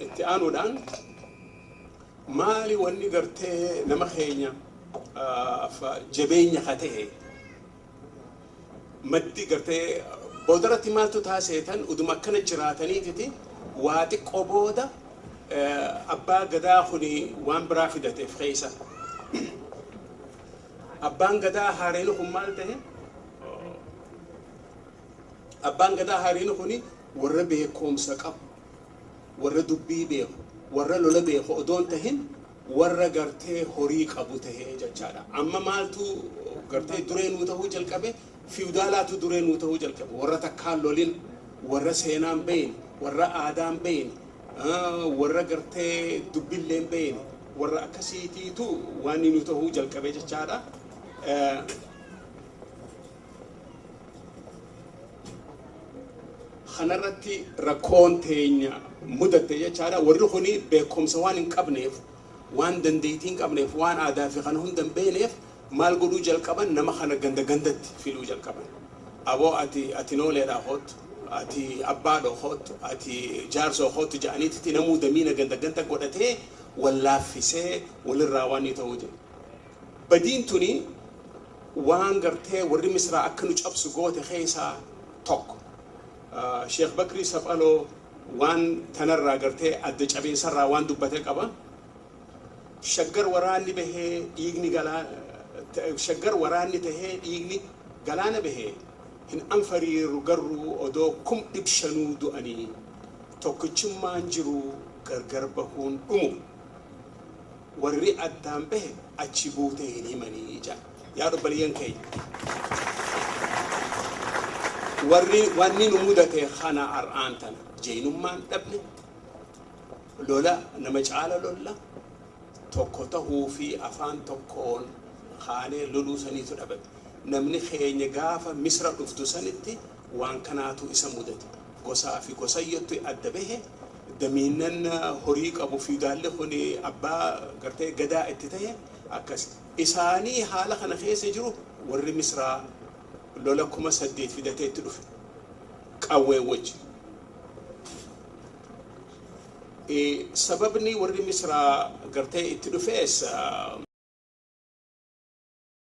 Itti aanuudhaan maali wanni gartee nama keenya jabeenya ka ta'e maddi gartee boodarratti maaltu taaseetan uduma akkana jiraataniititi waa xiqqoo booda abbaa gadaa kuni waan biraa fidateef keessa. Abbaan gadaa haareen kun maal ta'e? Abbaan gadaa haareen kuni warra beekumsa qabu, warra dubbii beeku, warra lola beeku odoon tahin warra gartee horii qabu tahee jechaadha. Amma maaltu gartee duree nuu tahuu jalqabe? Fiwdaalaatu duree nuu tahuu jalqabe. Warra takkaan lolin, warra seenaan beeyne, warra aadaan beeyne, warra gartee dubbilleen beeyne, warra akkasiitiitu waan nu tahuu jalqabe jechaadha. Kanarratti rakkoon teenya mudatte jechaadha. Warri kuni beekumsa waan hin qabneef, waan dandeettii hin qabneef, waan aadaa fi kana hunda hin beekneef maal godhuu jalqaban? Nama kana ganda gandatti filuu jalqaban. Aboo ati nooleedhaa kootu, ati abbaadhoo kootu, ati jaarsoo kootu jedhaniitti namuu damiina ganda ganda godhatee wallaaffisee walirraa waan ni ta'uu jedhe. Badiin tuni waan gartee warri Misraa akka nu cabsu goote keessaa tokko. Sheekh Bakrii Saphaloo waan tanarraa gartee adda cabiinsarraa waan dubbate qaba. Shaggar waraanni bahee dhiigni galaana, shaggar waraanni tahee dhiigni galaana bahee hin anfariiru garuu odoo 500,000 du'anii tokkichummaan jiru gargar bahuun dhumu warri addaan bahe achi buutee hin himanii jedha. Yaa obboleeyyan keenya. Warri wanni nu mudate kana ar'aan tana jeenummaan dhabne, lola nama caala lolla tokko tahuu fi afaan tokkoon kaanee loluu saniitu dhabame. Namni keenya gaafa Misra dhuftu sanitti waan kanaatu isa mudate. Gosaa fi gosayyattu adda bahe, damiinnan horii qabu fiidaalli kun abbaa gartee gadaa itti tahe akkas. Isaanii haala kana keessa jiru warri Misraa lola 8,000 fidatee itti dhufe. Qawwee wajji. Sababni warri Misraa gartee itti dhufees